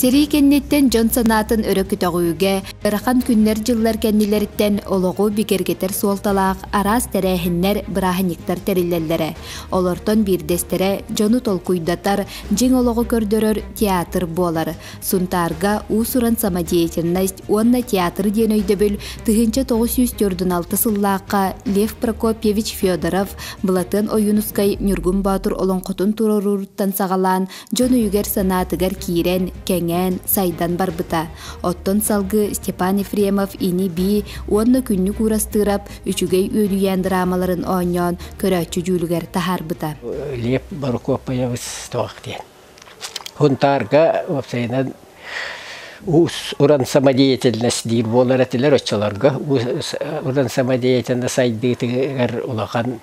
Сэрии кэнниттэн дьон санаатын өрө көтөҕүүгэ, ыарахан күннэр-дьыллар кэннилэриттэн олоҕу бигэргэтэр суолталаах араас тэрээһиннэр, бырааһынньыктар тэриллэллэрэ. Олортон биирдэстэрэ дьону толкуйдатар, дьиҥ олоҕу көрдөрөр театр буолар. Сунтаарга уус-уран самодеятельность уонна театр диэн өйдөбүл 1946 сыллаахха Лев Прокопьевич Федоров Былатыан Ойуунускай Ньургун Боотур олоҥхотун туруорууруттан саҕалаан дьон өйүгэр-санаатыгар киирэн, кэҥээн, сайдан барбыта. Оттон салгыы Степан Ефремов ини-бии уонна Күннүк Уурастыырап үчүгэй үөдүйээн драмаларын оонньоон көрөөччү дьүүлүгэр таһаарбыта. Лев Прокопьевич туох диэн Хунтаарга уопсайынан уус-уран самодеятельность диир буолар этилэр оччолорго уус-уран самодеятельность сайдыытыгар улахан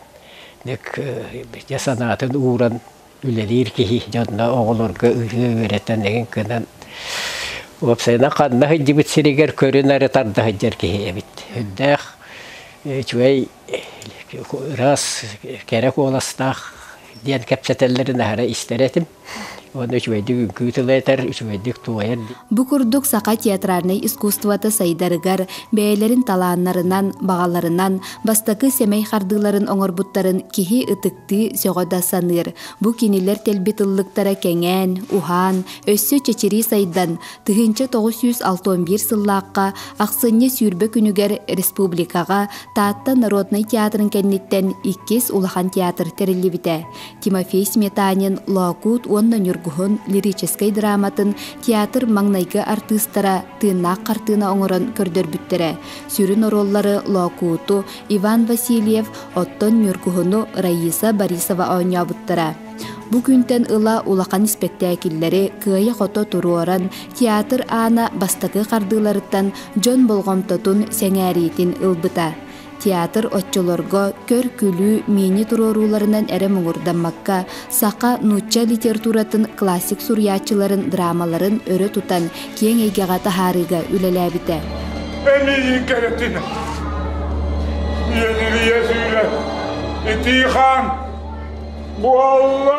дьэ санаатын ууран үлэлиир киһи дьонно оҕолорго ырыа үөрэтэн эҥин гынан уопсайынан ханна сылдьыбыт сиригэр көрүн-ары тарда сылдьар киһи эбит. Үрдээх үчүгэй ыраас кэрэ куоластаах диэн кэпсэтэллэрин аһара истэр этим. Уонна үчүгэйдик үҥкүү тыла этэр, үчүгэйдик туойар. Бу курдук саха театральнай искусствота сайдарыгар бэйэлэрин талааннарынан, баҕаларынан бастакы сэмэй хардыыларын оҥорбуттарын киһи ытыктыы, сөҕө да саныыр. Бу кинилэр тэлбит ыллыктара кэҥээн, уһаан, өссө чэчирии сайдан, 1961 сыллаахха ахсынньы 20 күнүгэр республикаҕа Таатта народнай театрын кэнниттэн иккис улахан театр тэриллибитэ. Тимофей Сметанин Лоокуут уонна Ньургуһун лирическэй драматын театр маҥнайгы артыыстара тыыннаах хартыына оҥорон көрдөрбүттэрэ. Сүрүн оруоллары Лоокууту Иван Васильев, оттон Ньургуһуну Раиса Борисова оонньообуттара. Бу күнтэн ыла улахан испэктээкиллэри кыайа-хото туруоран, театр аана бастакы хардыыларыттан дьон болҕомтотун, сэҥээриитин ылбыта. Театр оччолорго көр-күлүү мини-туруорууларынан эрэ муҥурдаммакка, саха, нуучча литературатын классик суруйааччыларын драмаларын өрө тутан киэҥ эйгэҕэ таһаарыыга үлэлээбитэ. Эмиийин кэрэтин Иэнирийэ сүүрэ итии хаан буолла.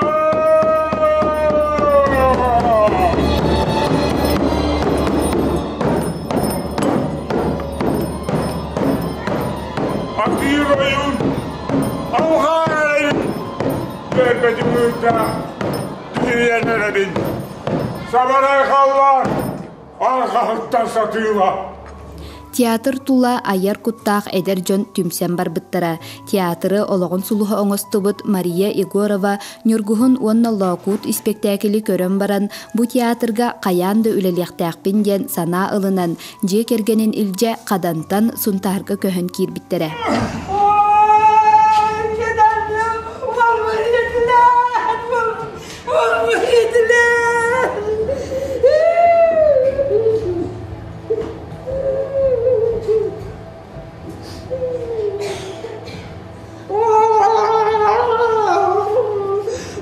Атыыр ойуун алҕаайын көрбөтүм ыыта түһүйэн эрэбин. Сабарай халлаан арҕаһыттан сатыыла. Театр тула айар куттаах эдэр дьон түмсэн барбыттара. Театры олоҕун сулуһа оҥостубут Мария Егорова Ньургуһун уонна Лоокуут испэктээкили көрөн баран, бу театрга хайаан да үлэлиэхтээхпин диэн санаа ылынан, дьиэ кэргэнин илдьэ Хадантан Сунтаарга көһөн киирбиттэрэ.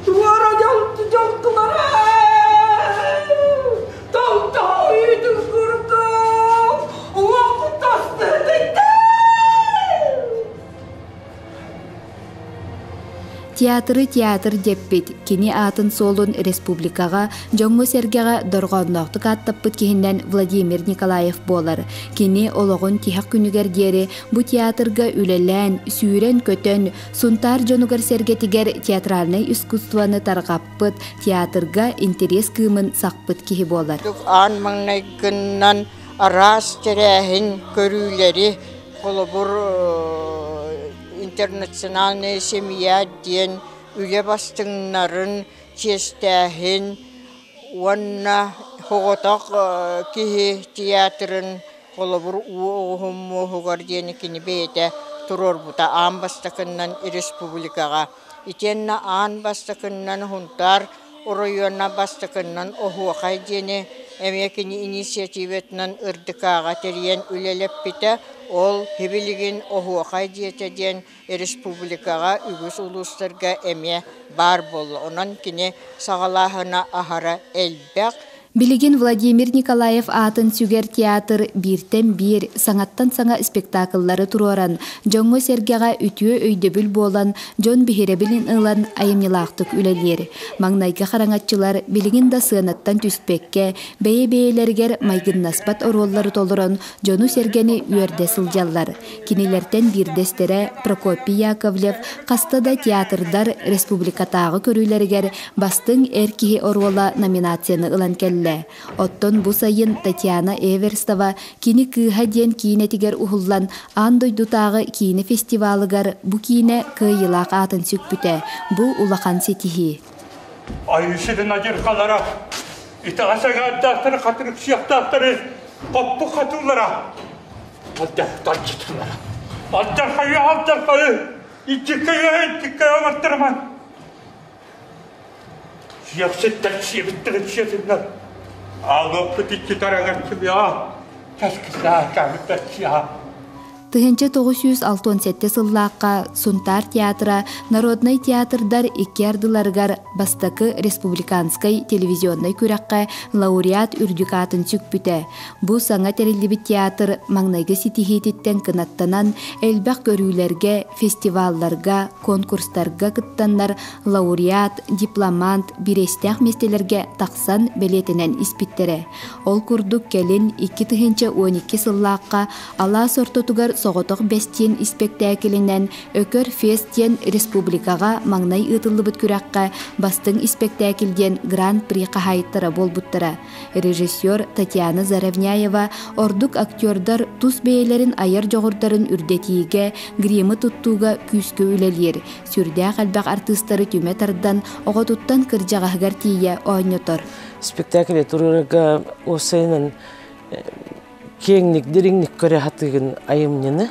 Туора дьолтулара Толтоойдун курдук уоптастыытыттан Театры театр диэппит, кини аатын-суолун республикаҕа, дьоҥҥо-сэргэҕэ дорҕоонноохтук ааттаппыт киһинэн Владимир Николаев буолар. Кини олоҕун тиһэх күнүгэр диэри бу театрга үлэлээн, сүүрэн-көтөн, Сунтаар дьонугар-сэргэтигэр театральнай искусствоны тарҕаппыт, театрга интэриэс кыымын сахпыт киһи буолар. Аан маҥнайгынан араас тэрээһин көрүүлэри, холобур, интернациональная семья диэн үлэ бастыҥнарын чиэстээһин уонна соҕотох киһи театрын холобур уу оҕуһун муоһугар диэни кини бэйэтэ туруорбута аан бастакыннан республикаҕа итиэннэ аан бастакыннан Сунтаар оройуона бастакыннан оһуохай диэни эмиэ кини инициативатынан ырдыкааҕа тэрийэн үлэлэппитэ ол сибилигин оһуохай дьиэтэ диэн республикаҕа үгүс улуустарга эмиэ баар буолла онон кини саҕалааһына аһара элбэх. Билигин Владимир Николаев аатын сүгэр театр бииртэн биир саҥаттан саҥа спектакллары туруоран, дьоҥҥо-сэргэҕэ үтүө өйдөбүл буолан, дьон биһирэбилин ылан айымньылаахтык үлэлиир. Маҥнайгы хараҥаччылар билигин да сыанаттан түспэккэ, бэйэ-бэйэлэригэр майгыннаспат оруоллары толорон, дьону-сэргэни үөрдэ сылдьаллар. Кинилэртэн биирдэстэрэ Прокопий Яковлев хаста да театрдар республикатааҕы көрүүлэригэр Бастыҥ эр киһи оруола номинацияны ылан кэллэ. Оттон бу сайын Татьяна Эверстова Кини кыыһа диэн киинэтигэр уһуллан аан дойдутааҕы киинэ фестивалыгар бу киинэ кыайыылаах аатын сүкпүтэ. Бу улахан ситиһии. Айыысытын адьырҕалара, итэҕэс эҥээрдээхтэри хатырыксыахтаахтары хоппу хатыылара, алдьархайы, алдьархайы, алдьархайы, иччиккэйэ, иччиккэйэ оҥортарыман. Сиэхситтэр сиэбиттэрин сиэтиннэр, аалыаппыт икки тараҥаччылыа, кэскилээх кэбитэччиа. 1967 сыллаахха Сунтаар театра народнай театрдар икки ардыларыгар бастакы республиканскай телевизионнай күрэххэ лауреат үрдүк аатын сүкпүтэ. Бу саҥа тэриллибит театр маҥнайгы ситиһиититтэн кынаттанан, элбэх көрүүлэргэ, фестивалларга, конкурстарга кыттаннар лауреат, дипломант, бириэстээх миэстэлэргэ тахсан бэлиэтэнэн испиттэрэ. Ол курдук кэлин 2012 сыллаахха Алаас ортотугар соҕотох бэстиэн испэктээкилинэн Өкөр фест диэн республикаҕа маҥнай ыытыллыбыт күрэххэ бастыҥ испэктээкил диэн гран-при хаһаайыттара буолбуттара. Режиссер Татьяна Заровняева ордук актердар тус бэйэлэрин айар дьоҕурдарын үрдэтиигэ, гримы туттууга күүскэ үлэлиир, сүрдээх элбэх артыыстары түмэ тардан, оҕотуттан кырдьаҕаһыгар тиийэ оонньотор. Спектакль туруорарга уопсайынан киэҥник, дириҥник көрө сатыыгын айымньыны.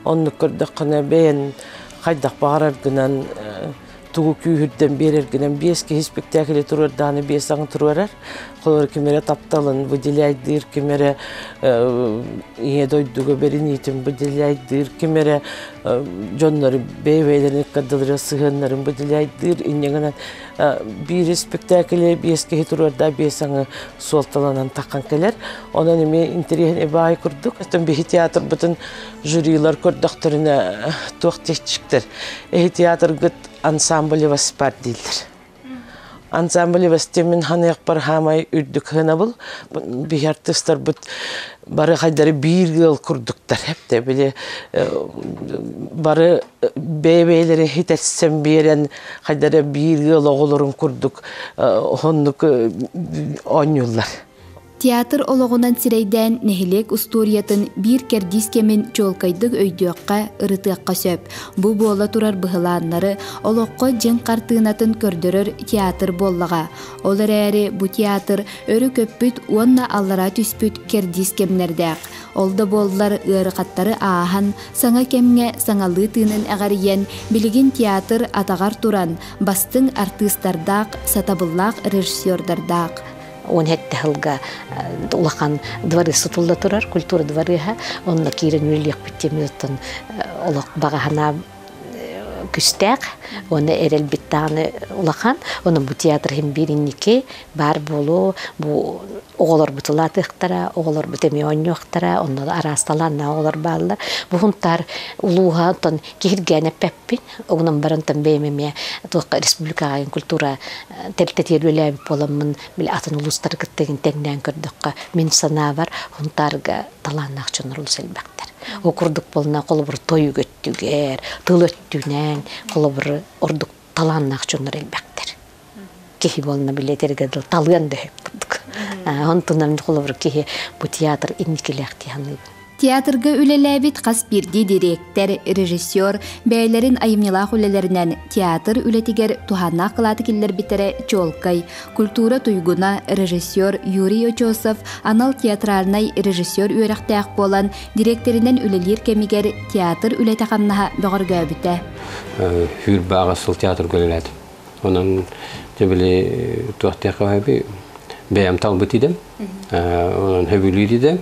Оннук көрдөххүнэ бэйэн хайдах баҕараргынан тугу күүһүрдэн биэрэргинэн биэс киһи спектакль туруордааны биэс аҥы туруорар. Холобур, ким эрэ тапталын выделяйдыыр, ким эрэ ийэ дойдуга бэриниитин выделяйдыыр, ким эрэ дьоннору бэйэ-бэйэлэрин ыккардыларыгар сыһыаннарын выделяйдыыр. Инньэ гынан биир спектакль биэс киһи туруорда биэс аҥы суолталанан таххан кэлэр. Онон эмиэ интэриэһинэй баай курдук. Оттон биһи театрбытын жюрилар көрдөхтөрүнэ туох диэччиктэр. Эһи театргыт ансамбль васпар дииллэр. Ансамбль вастемин ханыахпар хаамай үрдүк хынабыл. Биһи артыыстарбыт бары хайдары биир ыал курдуктар. Хепте били бары бэйэ-бэйэлэри хитэрсэн биэрэн хайдары биир ыал оҕолорун курдук оннук оонньууллар. Театр олоҕунан сирэйдээн нэһилиэк устуоруйатын биир кэрдиис кэмин чуолкайдык өйдүөххэ, ырытыахха сөп. Бу буола турар быһылааннары олоххо дьиҥ хартыынатын көрдөрөр театр буоллаҕа. Ол эрээри бу театр өрө көппүт уонна аллара түспүт кэрдиис кэмнэрдээх. Ол да буоллар ыарахаттары ааһан, саҥа кэмҥэ саҥалыы тыынын эҕэрийэн, билигин театр атаҕар туран, бастыҥ артыыстардаах, сатабыллаах режиссердардаах. 17 сылга улахан дворец тутулла турар, культура двореһа. Онно киирэн үлэлиэхпит диэн олох баҕаһына күстээх уонна эрэлбит даҕаны улахан. Онон бу театр иһин биир инники баар буолуо, бу оҕолорбут улаатыахтара, оҕолорбут эмиэ оонньуохтара, онно араас талааннаах оҕолор бааллар. Бу Хунтаар улууһа онтон киһиргээн эппэппин, Онон баран бэйэм эмиэ туохха республикаҕа культура тэрилтэтигэр үлэлээбит буоламмын, били атын улуустары кытта тэҥнээн көрдөххө, мин санаабар, Хунтаарга талааннаах дьоннор олус элбэхтэр. Ол курдук буолна холобур тойук өттүгэр, тыл өттүнэн холобур ордук талааннаах дьоннор элбэхтэр. Киһи буолна билетэргэ дыл талыан да сөп курдук. Онтунан холобур киһи бу театр инникилээх дии саныыбын. Театрга үлэлээбит хас биирдии дириэктэр, режиссер бэйэлэрин айымньылаах үлэлэринэн театр үлэтигэр туһааннаах кылааты киллэрбиттэрэ чуолкай. Культура туйгуна, режиссер Юрий Очосов анал театральнай режиссер үөрэхтээх буолан, дириэктэринэн үлэлиир кэмигэр театр үлэтэ-хамнаһа бөҕөргөөбүтэ. Хүүр бааҕа сыл театрга үлэлээтим. Онон дьэ били туохтаах бэйэм талбыт идэм. Онон хөбүлүүр идэм.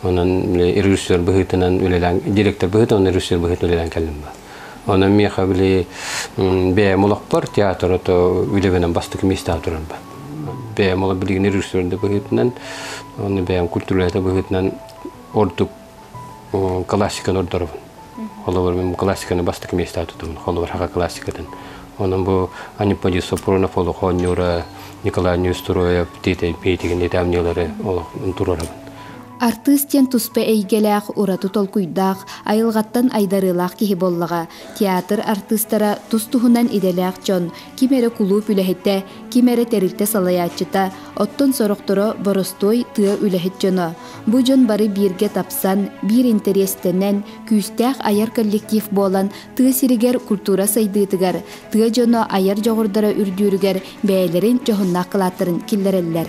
Онон режиссер быһыытынан үлэлээн, директор быһыытынан режиссер быһыытынан үлэлээн кэллим ба. Онон миэхэ били бэйэм олохпор театр ото үлэбинэн бастакы миэстэҕэ турар ба. Бэйэм ол билигин режиссер да быһыытынан, оны бэйэм культурата быһыытынан ордук классиканы ордоробун. Холобур, мен классиканы бастакы места тутабын. Холобур, хака классикатын. Онон бу Аниподи Сопронов олох оонньуура, Николай Неустроев, Титэй Петигин этамньылары олох турарабын. Артыыс диэн туспа эйгэлээх, ураты толкуйдаах, айылҕаттан айдарыылаах киһи буоллаҕа. Театр артыыстара тус-туһунан идэлээх дьон, ким эрэ кулууп үлэһитэ, ким эрэ тэрилтэ салайааччыта, оттон сорохторо боростуой тыа үлэһит дьоно. Бу дьон бары бииргэ тапсан, биир интэриэстэнэн, күүстээх айар коллектив буолан, тыа сиригэр культура сайдыытыгар, тыа дьоно айар дьоҕурдара үрдүүрүгэр бэйэлэрин дьоһуннаах кылааттарын киллэрэллэр.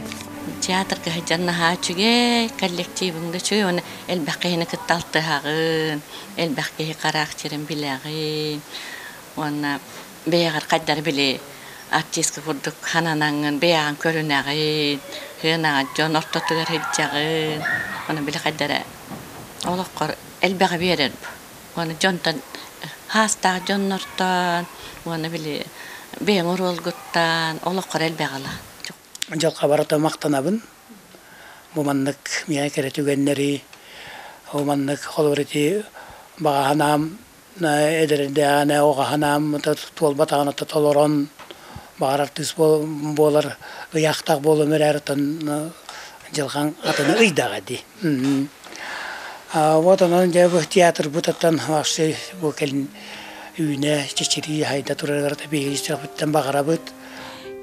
Театрга сылдьан наһаа үчүгэй, коллективыҥ да үчүгэй уонна элбэх киһини кытта алтыһаҕын, элбэх киһи характерын билэҕин уонна бэйэҕэр хайдары били артистка курдук хананаҥҥын бэйэҕин көрүнэҕин, сыанаҕа дьон ортотугар сылдьаҕын, ону били хайдары олоххор элбэҕи биэрэр уонна дьонтон хаастаах дьоннортон уонна били бэйэҥ оруолгуттан олоххор элбэҕи ыла. Дьылҕа барыта махтанабын. Бу маннык миэхэ кэрэ түгэннэри, бу маннык холобур ити баҕа санаам эдэрдээҕинэ оҕо санаам туолбатаҕына толорон баҕар артыыс буолар ыйаахтаах буолуом эрээри оттон дьылҕаҥ атыны ыйдаҕа дии. Вот онон дьэ бу театрбыт оттон вообще бу кэлин үүнэ чэчирии хайда турарыгар биһиги сүрэхпиттэн баҕарабыт.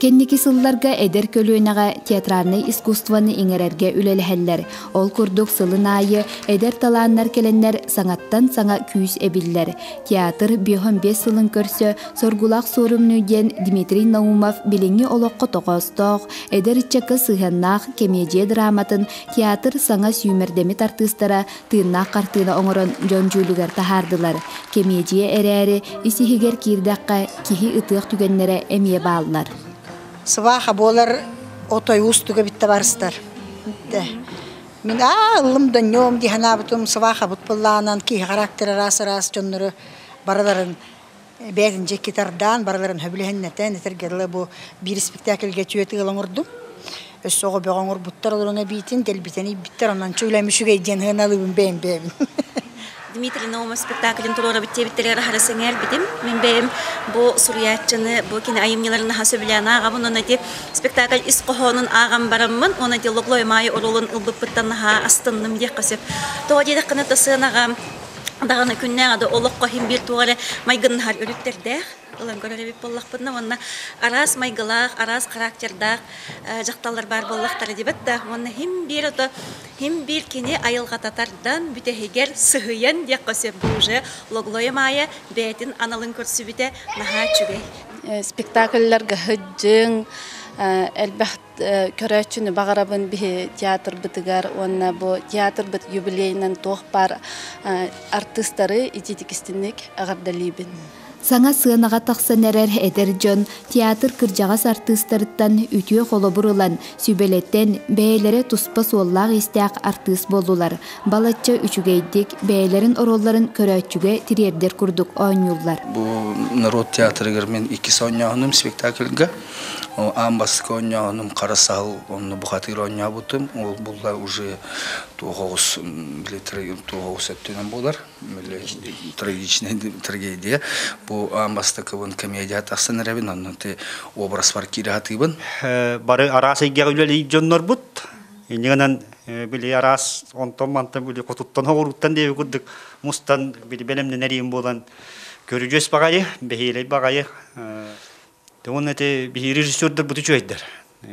Кэнники сылларга эдэр көлүөнэҕэ театральнай искусствоны иҥэрэргэ үлэлэһэллэр. Ол курдук сылын аайы эдэр талааннар кэлэннэр саҥаттан саҥа күүс эбиллэр. Театр 55 сылын көрсө Соргулаах суорумньу диэн Дмитрий Наумов билиҥҥи олоххо тоҕоостоох, эдэр ыччакка сыһыаннаах кэмиэдьийэ драматын театр саҥа сүүмэрдэммит артыыстара тыыннаах хартыына оҥорон дьон дьүүлүгэр таһаардылар. Кэмиэдьийэ эрээри, ис-иһигэр киирдэххэ, киһи ытыах түгэннэрэ эмиэ бааллар. Сваха буолар отой уустуга битте барыстар. Мин аа ыллым донньуом дии санаабытым свахабыт быллаанан киһи характер араас-араас дьоннору барыларын бэйэтин дьиэкки тардаан барыларын хөбүлэһиннэтэн этэргэ дылы бу биир спектакльга түөт ыал оҥордум. Өссө оҕо бөҕө оҥорбуттар олоруҥа биитин дэлбитэн ийбиттэр онон чүлэм үчүгэй диэн сыаналыыбын бэйэм бэйэбин. Дмитрий Наумов спектаклин туруорабыт диэбиттэригэр аһара сэҥээрбитим. Мин бэйэм бу суруйааччыны, бу кини айымньыларын наһаа сөбүлээн ааҕабын. Уонна ити спектакль ис хоһоонун ааҕан бараммын, уонна ити Логлой Маайа оруолун ылбыппыттан наһаа астынным диэххэ сөп. Тоҕо диэтэххинэ, сыанаҕа даҕаны күннээҕи да олоххо иһин биир туох эрэ майгыннаһар өрүттэрдээх ылан көрөр эбит буоллахпытына уонна араас майгылаах, араас характердаах дьахталлар баар буоллахтара дибэт да уонна хим биир ото хим биир кини айылҕата тардан бүтэһигэр сыһыйан диэххэ сөп бу уже Логлойо Маайа бэйэтин аналын көрсүбүтэ наһаа үчүгэй. Спектакльларга сылдьыҥ, элбэх көрөөччүнү баҕарабын биһи театрбытыгар уонна бу театрбыт юбилейынан туох баар артыыстары итиитик-истинник эҕэрдэлиибин. Саҥа сыанаҕа тахсан эрэр эдэр дьон театр кырдьаҕас артыыстарыттан үтүө холобур ылан, сүбэлэтэн, бэйэлэрэ туспа суоллаах-иистээх артыыс буоллулар. Балачча үчүгэйдик, бэйэлэрин оруолларын көрөөччүгэ тириэрдэр курдук оонньууллар. Бу народ театрыгар мин иккис оонньооһунум спектакльга. Аан бастакы оонньооһунум Хара саһыл онно бухатыыр оонньообутум. Ол булла уже туох оҕус туох оҕус өттүнэн буолар. Трагичная трагедия. Бу аан бастакыбын комедия тахсан эрэбин, онно ти образбар киирэ сатыыбын. Бары араас эйгэҕэ үлэлиир дьоннорбут. Иннигинэн били араас онтон-мантан били хотуттан хоҕуруттан диэби курдук мустан били бэлэмнэнэр буолан көрүдьүөс баҕайы, бэһиэлэй баҕайы. Уонна ити биһиги режиссердарбыт үчүгэйдэр.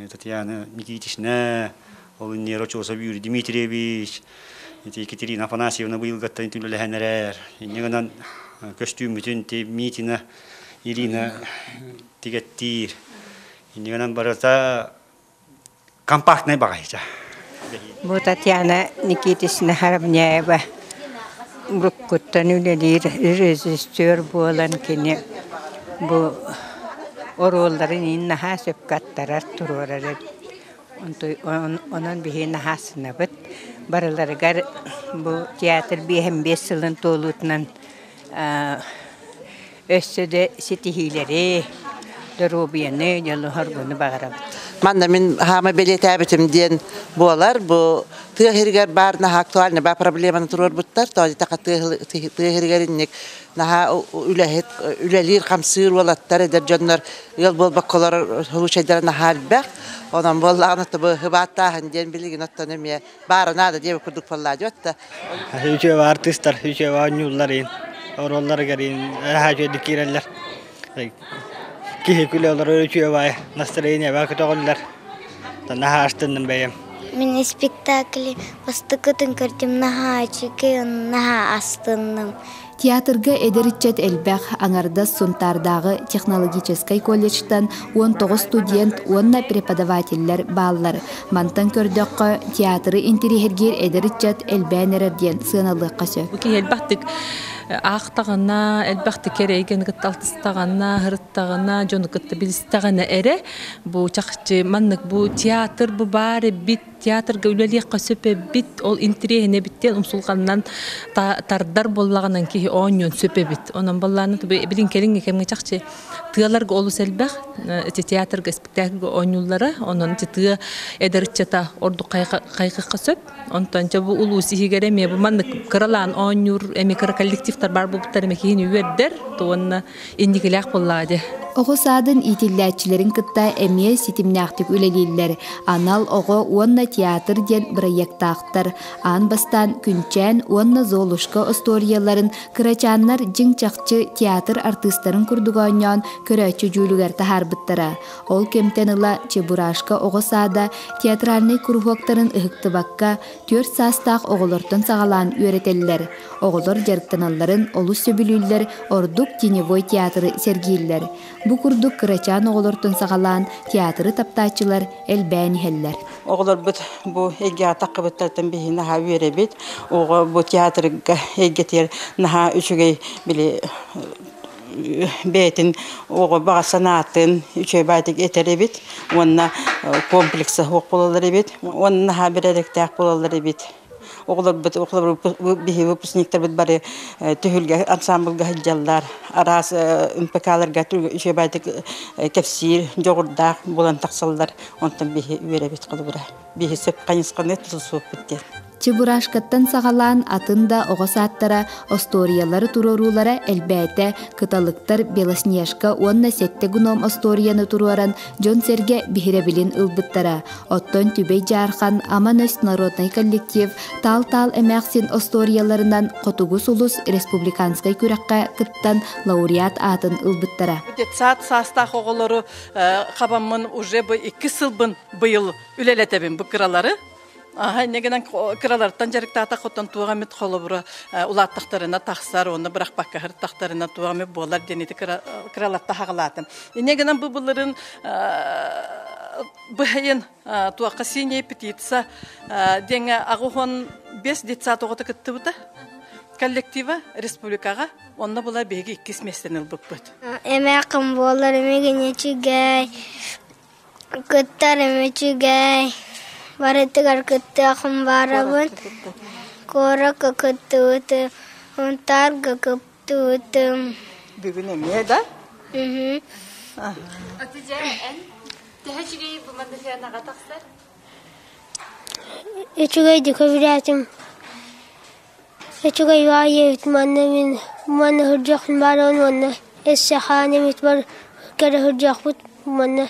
Татьяна Никитична, ол иннигэр Очуосов Юрий Дмитриевич, ити Екатерина Афанасьевна быйылгаттан үлэлэһэн эрэр. Инньэ гынан көстүүммүтүн ити Митина Ирина тигэттиир. Инньэ гынан барыта компактнай баҕайы. Бу Татьяна Никитична Харамняева уруккуттан үлэлиир режиссер буолан кини бу оруолларын иһин наһаа сөпкө аттарар, туруорар эбит. Онон биһиги наһаа астынабыт. Барыларыгар бу театр 55 сылын туолуутунан өссө да ситиһиилэри, доруобуйаны, дьолу-соргуну баҕарабыт. Манна мин хаама бэлиэтээбитим диэн буолар. Бу тыа иһигэр баар наһаа актуальный баа проблеманы туруорбуттар. Тоҕо тыа иһигэр инник наһаа үлэһит үлэлиир хамсыыр уолаттар эдэр дьоннор ыал буолбаккалар случайдара наһаа элбэх. Онон буоллаҕына бу хыбааттааһын диэн билигин оттон эмиэ баара наада диэбит курдук буоллаа дьотта. Үчүгэй артыыстар, үчүгэй оонньууллар иин, оруолларыгар иин наһаа үчүгэйдик киирэллэр. Киһи күлэ олорор үчүгэй настроение баа көтөҕүллэр. Наһаа астынным бэйэм. Мин спектакли бастакытын көрдүм наһаа үчүгэй, наһаа астынным. Театрга эдэр ыччат элбэх, аҥардас Сунтаардааҕы технологическай колледжтан 19 студент уонна преподавателлэр бааллар. Мантан көрдөххө, театры интириэһиргиир эдэр ыччат элбээн эрэр диэн сыаналыахха сөп. Бу киһи элбэхтик аахтаҕына, элбэхтик кэрэйгэн кытта алтыстаҕына, һырыттаҕына, дьону кытта билистэҕинэ эрэ бу чахчы маннык бу театр бу баар эбит театрга үлэлиэххэ сөп эбит, ол интириэһинэ эбиттэн умсулҕанынан тардар буоллаҕынан киһи оонньуон сөп эбит. Онон баллааны билин кэлиҥҥи кэмҥэ чахчы тыаларга олус элбэх ити театрга спектакльга оонньууллара, онон ити тыа эдэр ыччата ордук хайҕыхха сөп. Онтон чэ бу улуус иһигэр эмиэ бу маннык кыралаан оонньуур эми кыра коллективтар бар буолбуттар эмэ киһини үөрдэр, то уонна инникилээх буоллаҕа дии. Оҕо саадын иитиллээччилэрин кытта эмиэ ситимнээхтик үлэлииллэр. Анал оҕо уонна театр диэн бырайыактаахтар. Аан бастаан Күнчээн уонна Золушка остуоруйаларын кырачааннар дьиҥ-чахчы театр артыыстарын курдук оонньоон көрөөччү дьүүлүгэр таһаарбыттара. Ол кэмтэн ыла Чебурашка оҕо саада театральнай куруһуоктарын ыһыктыбакка түөрт саастаах оҕолортон саҕалаан үөрэтэллэр. Оҕолор дьарыктаналларын олус сөбүлүүллэр, ордук теневой театры сэргииллэр. Бу курдук кырачаан оҕолортон саҕалаан театры таптааччылар элбээн иһэллэр. Оҕолорбут бу эйгэҕэ таххыбыттартан биһи наһаа үөрэбит. Оҕо бу театрга эйгэтигэр наһаа үчүгэй били бэйэтин оҕо баҕа санаатын үчүгэй баайдык этэр эбит уонна комплекса суох буолаллар эбит уонна наһаа бэрээдэктээх буолаллар эбит. Оҕолорбут, биһи выпускниктарбыт бары түһүлгэ ансамблга сылдьаллар, араас МПК-ларга үчүгэй баайдык кэпсиир дьоҕурдаах буолан тахсаллар. Онтон биһи үөрэбит холобура. Биһи сөп хайысханы тутусуохпут диэн. Чебурашкаттан саҕалаан атын да оҕо саадтара остуоруйалары туруоруулара элбээтэ. Кыталыктар Белоснежка уонна Сэттэ гном остуоруйаны туруоран дьон-сэргэ биһирэбилин ылбыттара. Оттон Түбэй Дьаархан Аман Өс народнай коллектив Таал-Таал эмээхсин остуоруйаларынан Хотугу сулус республиканскай күрэххэ кыттан лауреат аатын ылбыттара. Детсад саастаах оҕолору хабаммын уже бу икки сылбын быйыл үлэлэтэбин бу кыралары. Аха инньэ гынан кыралартан дьарыктаатах оттон туох эмит холобура улааттахтарына тахсар, уонна бырахпакка сырыттахтарына туох эмит буолар диэн ити кыраларта хаҕалаатым. Инньэ гынан бу былырын быһайын туохха синяя птица диэҥҥэ аҕыс бес детсад оҕото кыттыбыта коллектива республикаҕа онно була биһиги иккис миэстэни ылбыппыт. Эмээххин буолар эмигин үчүгэй, кыттарым үчүгэй, барытыгар кыттыахым баарабын, куоракка кыттыбытым, Унтаарга кыттыбытым. Бүгүн эмиэ да? Төһө үчүгэй бу маннык тахсар? Үчүгэйдик сөбүлээтим. Үчүгэй баайы эбит манна мин манна сылдьыахпын баарабын уонна өссө хаан эмит бар кэлэ сылдьыахпыт манна.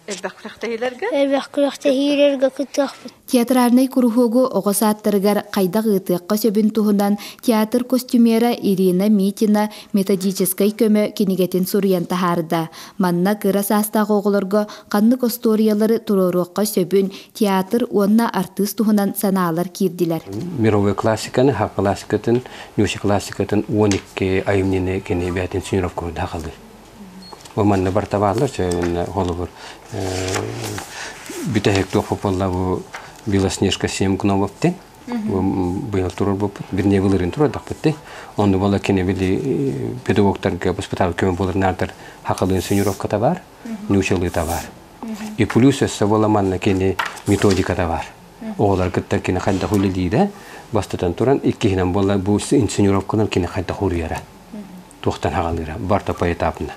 Элбэх күрэхтэһиилэргэ? Элбэх күрэхтэһиилэргэ кыттыахпыт. Театральнай куруһуогу оҕо саадтарыгар хайдах ыытыахха сөбүн туһунан театр костюмера Ирина Митина методическай көмө кинигэтин суруйан таһаарда. Манна кыра саастаах оҕолорго ханнык остуоруйалары туруоруохха сөбүн театр уонна артыыс туһунан санаалар киирдилэр. Мировой классиканы, ха классикатын, нюши классикатын 12 айымньыны кини бэйэтин синировканы хахалыы. Ол манна барта бааллар, холобур бүтэһик туох буолла бу Белоснежка семь гномов ден быйыл турар бирне былырын турардахпыт ти. Онну буола кини били педагогтарга воспитатель көмө болар нартар хакалын синировката бар, нючалыта бар. И плюс өссө буола манна кини методиката бар. Оҕолор кытта кини хайда үлэлиирэ, бастатан туран иккиһинэн буола бу инсценировканан кини хайда хуруйара. Туохтан хагалыыра, барта поэтапна.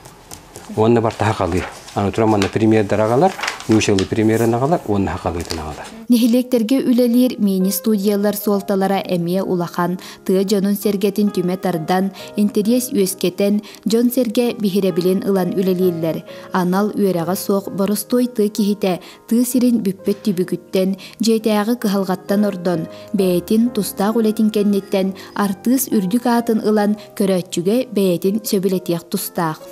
Уонна барта хакалыы. Аны туран манна премьердар агалар, Нуучалыы премьераны аҕалар уонна сахалыытын аҕалар. Нэһилиэктэргэ үлэлиир мини-студиялар суолталара эмиэ улахан. Тыа дьонун-сэргэтин түмэ тардан, интэриэс үөскэтэн, дьон-сэргэ биһирэбилин ылан үлэлииллэр. Анал үөрэҕэ суох боростуой тыа киһитэ тыа сирин бүппэт түбүгүттэн, дьиэтээҕи кыһалҕаттан ордон, бэйэтин тустаах үлэтин кэнниттэн артыыс үрдүк аатын ылан көрөөччүгэ бэйэтин сөбүлэтиэх тустаах.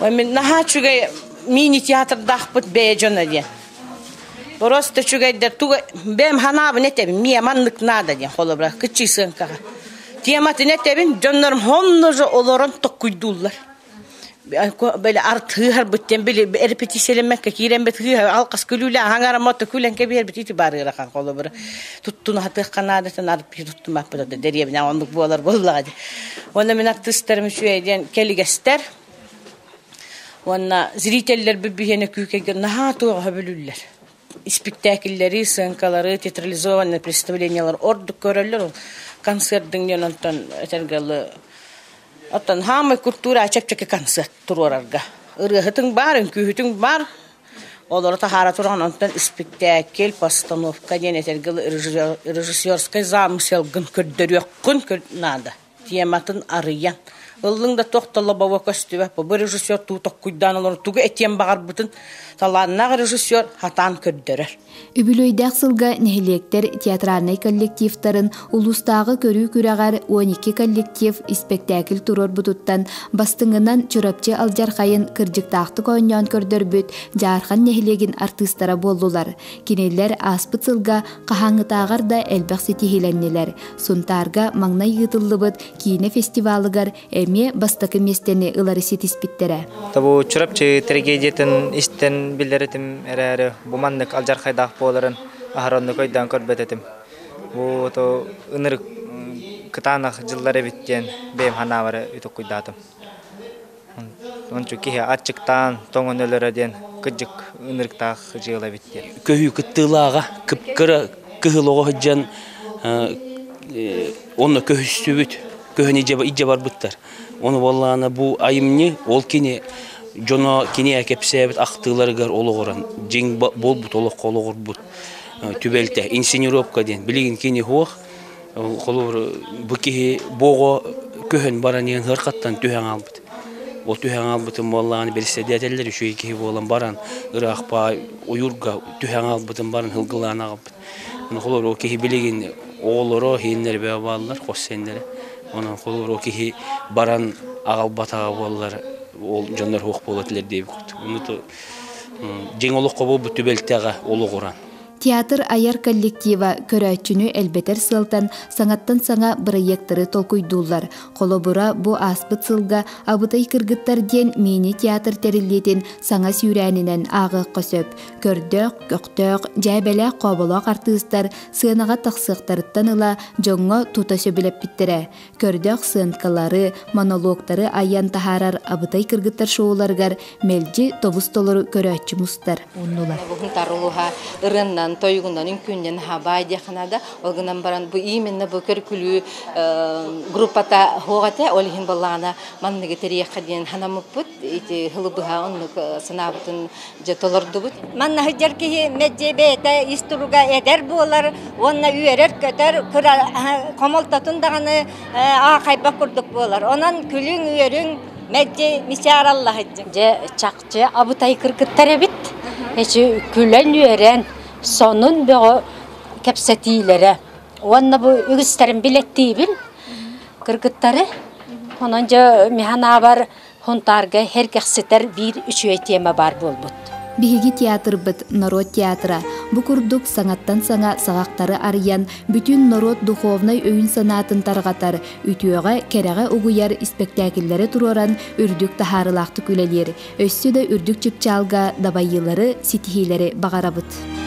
Мин наһаа үчүгэй мини-театрдаахпыт бэйэ дьоно диэн. Просто үчүгэйдэр туга бэйэм ханаабын этэбин, миэ маннык наада диэн холобура кыччыы сыаҥкаҕа. Тематын этэбин, дьоннорум онно же олорон токкуйдууллар. Били артыыһарбыт диэн били репетициялэммэккэ киирэн бит алқас күлүүлэ аһаҥара мото күлэн кэбиһэрбит ити барыарахан холобура туттуна хатыахха наадатын арпи туттумаппыт да дэриэбинэ оннук буолар буоллаҕа дии. Уонна мин артыыстарым үчүгэй диэн кэлигэстэр уонна зрителлэрбит биһиэнэ күүкэйгэ наһаа туоҕа бүлүүллэр. Испиктээкиллэри, сыаҥкалары, театрализованные представлениялар ордук көрөллөр. Концерт диэн онтон этэргэ Оттон хаамай культура чэпчэки концерт туруорарга. Ырыаһытыҥ баар, үҥкүүһүтүҥ баар, олору таһаара туран онтон испиктээкил, постановка диэн этэргэ режиссерскай замыселгын көрдөрүөххүн наада. Тематын арыйан. Ыллыҥ да туох да лобово көстүбэт. Бу режиссер туу токкуйдаан олорон тугу этиэн баҕарбытын талааннаах режиссер хатаан көрдөрөр. Үбүлүөйдээх сылга нэһилиэктэр театральнай коллективтарын улуустааҕы көрүү күрэҕэр 12 коллектив испэктээкил туруорбутуттан бастыҥынан Чурапчы алдьархайын кырдьыктаахтык оонньоон көрдөрбүт Дьаархан нэһилиэгин артыыстара буоллулар. Кинилэр ааспыт сылга хаһааҥҥытааҕар да элбэх ситиһиилэннилэр. Сунтаарга маҥнай ыытыллыбыт киинэ фестивалыгар эмиэ бастакы миэстэни ылары ситиспиттэрэ. Бу Чурапчы трагедиятын истэн билэр этим эрээри, бу маннык алдьархайдаах буоларын аһара оннук өйдөөн көрбөт этим. Бу то ынырык кытаанах дьыллар эбит диэн бэйэм санаабар үтүккуйдаатым. Ончу киһи аччыктаан тоҥон өлөрө диэн кыдьык ынырыктаах дьыала эбит диэн. Көһүү кыттыылааҕа кып-кыра кыһыл оҕо сылдьан онно көһүстүбүт, көһөн илдьэ барбыттар. Ону буоллаҕына бу айымньы ол кини дьоно кини кэпсээбит ахтыыларыгар олоҕуран дьиҥ буолбут олоххо олоҕурбут түбэлтэ инсценировка диэн билигин кини суох холобур бу киһи бу оҕо көһөн баран иһэн ыархаттан түһэн хаалбыт ол түһэн хаалбытын буоллаҕына бэрэссэдээтэллэр үчүгэй киһи буолан баран ыраах баай ойуурга түһэн хаалбытын баран һылгылаан аҕалбыт холобур ол киһи билигин оҕолоро иһиннэр бөҕө бааллар хос сиэннэрэ онон холобур ол киһи баран аҕалбатаҕа буоллар ол дьоннор суох буолуо этилэр диэбит ону дьиҥ олоххо буолбут түбэлтэҕэ олоҕуран Театр айар коллектива көрөөччүнү элбэтэр сыалтан саҥаттан саҥа бырайыактары толкуйдууллар. Холобура, бу ааспыт сылга Абытай кыргыттар диэн мини-театр тэриллиитин саҥа сүүрээнинэн ааҕыахха сөп. Көрдөөх, көхтөөх, дьээбэлээх хооболоох артыыстар сыанаҕа тахсыахтарыттан ыла дьоҥҥо тута сөбүлэппиттэрэ. Көрдөөх сыанкалары, монологтары айан таһаарар Абытай кыргыттар шоуларыгар мэлдьи тобус-толору көрөөччү мустар. Оннулар. Бу улуһа ырыаннан, тойугунан, үҥкүүннэн хабай диэханада. Ол гынан баран бу именно бу көркүлүү группата хуох этэ. Ол иһин баллаана манныгы тэриэххэ диэн ханамыппыт. Ити хылы быһа оннук санаабытын дьэ толордубут. Манна сылдьар киһи мэддьи бэйэтэ ис туруга эдэр буолар уонна үөрэр-көтөр, кыра хомолтотун даҕаны аахайбат курдук буолар. Онон күлүҥ-үөрүҥ мэлдьи мичээр Дьэ чахчы абытай кыргыттар эбит. Эчи күлэн-үөрэн, сонун бөҕө кэпсэтиилэрэ. Уонна бу үгүстэрин билэттиибин кыргыттары. Онон дьэ миһанаабар Хонтаарга сэргэхситэр биир үчүгэй тиэмэ баар буолбут. Биһиги театрбыт, норуот театра, бу курдук саҥаттан саҥа саҕахтары арыйан, бүтүн норуот духовнай өйүн-санаатын тарҕатар, үтүөҕэ, кэрэҕэ угуйар испэктээкиллэри туруоран үрдүк таһаарыылаахтык үлэлиир, өссө да үрдүк чыпчаалга дабайыылары, ситиһиилэри баҕарабыт.